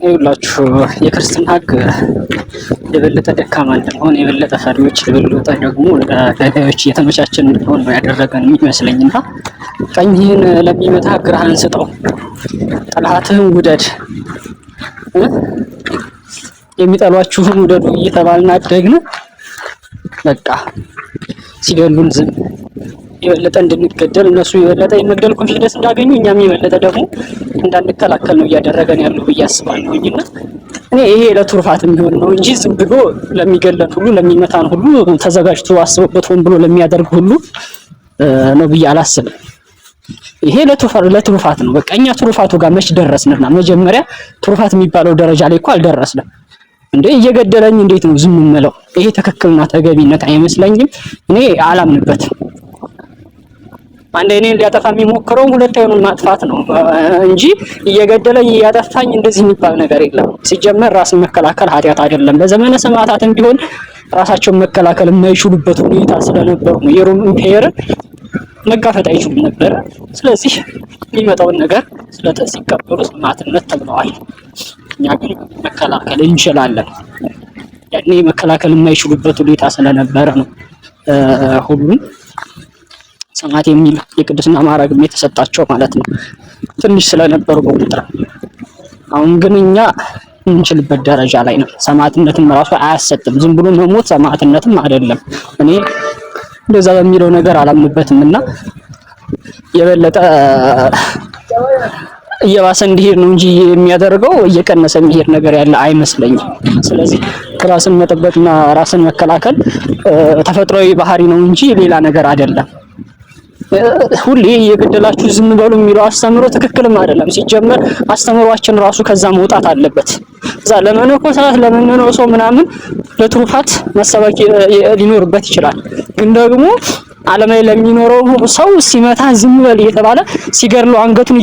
ይኸውላችሁ የክርስትና ሕግ የበለጠ ደካማ እንድንሆን፣ የበለጠ ፈሪዎች፣ የበለጠ ደግሞ ለገዳዮች እየተመቻቸን እንድንሆን ነው ያደረገን የሚመስለኝ። እና ቀኝህን ለሚመታ ግራህን ስጠው፣ ጠላትህን ውደድ፣ የሚጠሏችሁን ውደዱ እየተባልን አደግን። በቃ ሲገሉን ዝም፣ የበለጠ እንድንገደል፣ እነሱ የበለጠ የመግደል confidence እንዳገኙ እኛም የበለጠ ደግሞ እንዳንከላከል ነው እያደረገን ያለው ብዬ አስባለሁኝ። እና እኔ ይሄ ለትሩፋት የሚሆን ነው እንጂ ዝም ብሎ ለሚገለን ሁሉ፣ ለሚመታን ሁሉ፣ ተዘጋጅቶ አስቦበት ሆን ብሎ ለሚያደርግ ሁሉ ነው ብዬ አላስብም። ይሄ ለትሩፋት ነው። በቃ እኛ ትሩፋቱ ጋር መች ደረስንና? መጀመሪያ ትሩፋት የሚባለው ደረጃ ላይ እኮ አልደረስንም። እንዴ እየገደለኝ እንዴት ነው ዝም የምለው? ይሄ ትክክልና ተገቢነት አይመስለኝም። እኔ አላምንበትም። አንድ እኔን ሊያጠፋ የሚሞክረው ሁለት አይኑን ማጥፋት ነው እንጂ እየገደለኝ እያጠፋኝ እንደዚህ የሚባል ነገር የለም። ሲጀመር ራስን መከላከል ኃጢአት አይደለም። በዘመነ ሰማዕታትም ቢሆን ራሳቸውን መከላከል የማይችሉበት ሁኔታ ስለነበሩ ነው። የሮም empire መጋፈጥ አይችሉም ነበረ። ስለዚህ የሚመጣውን ነገር ሲቀበሉ ሰማዕትነት ተብለዋል። እኛ ግን መከላከል እንችላለን። ያኔ መከላከል የማይችሉበት ሁኔታ ስለነበረ ነው ሁሉም ሰማዕት የሚል የቅድስና ማዕረግም የተሰጣቸው ማለት ነው። ትንሽ ስለነበሩ በቁጥር። አሁን ግን እኛ የምንችልበት ደረጃ ላይ ነው። ሰማዕትነትም ራሱ አያሰጥም። ዝም ብሎ መሞት ሰማዕትነትም አይደለም። እኔ እንደዛ በሚለው ነገር አላምንበትም እና የበለጠ እየባሰ እንዲሄድ ነው እንጂ የሚያደርገው እየቀነሰ የሚሄድ ነገር ያለ አይመስለኝም። ስለዚህ ራስን መጠበቅና ራስን መከላከል ተፈጥሯዊ ባህሪ ነው እንጂ ሌላ ነገር አይደለም። ሁሌ እየገደላችሁ ዝም በሉ የሚለው አስተምሮ ትክክልም አይደለም። ሲጀመር አስተምሯችን ራሱ ከዛ መውጣት አለበት። እዛ ለመነኮሳት ለመነኖሰው ምናምን ለትሩፋት መሰበክ ሊኖርበት ይችላል። ግን ደግሞ ዓለም ላይ ለሚኖረው ሰው ሲመታ ዝም በል እየተባለ፣ ሲገድለው አንገቱን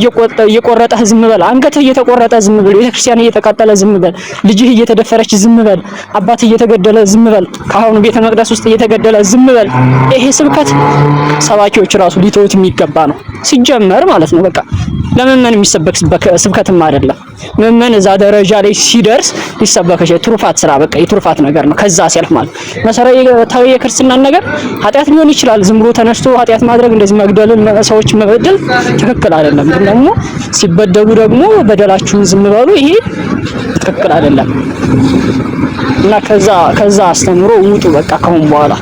እየቆረጠህ ዝም በል፣ አንገትህ እየተቆረጠ ዝም በል፣ ቤተክርስቲያን እየተቃጠለ ዝም በል፣ ልጅህ እየተደፈረች ዝም በል፣ አባትህ እየተገደለ ዝም በል፣ ካህኑ ቤተ መቅደስ ውስጥ እየተገደለ ዝም በል። ይሄ ስብከት ሰባኪዎች ራሱ ሊተውት የሚገባ ነው ሲጀመር ማለት ነው። በቃ ለምእመን የሚሰበክ ስብከትም አይደለም። ምእመን እዛ ደረጃ ላይ ሲደርስ ሊሰበክ ይችላል። ትሩፋት ስራ በቃ የትሩፋት ነገር ነው። ከዛ ሲያልፍ ማለት መሰረታዊ የክርስትናን ነገር ኃጢአት ሊሆን ይችላል። ዝም ብሎ ተነስቶ ኃጢአት ማድረግ፣ እንደዚህ መግደልን፣ ሰዎች መበደል ትክክል አይደለም። ግን ደግሞ ሲበደሉ ደግሞ በደላችሁን ዝም በሉ፣ ይሄ ትክክል አይደለም። እና ከዛ አስተምሮ ውጡ በቃ ከአሁን በኋላ።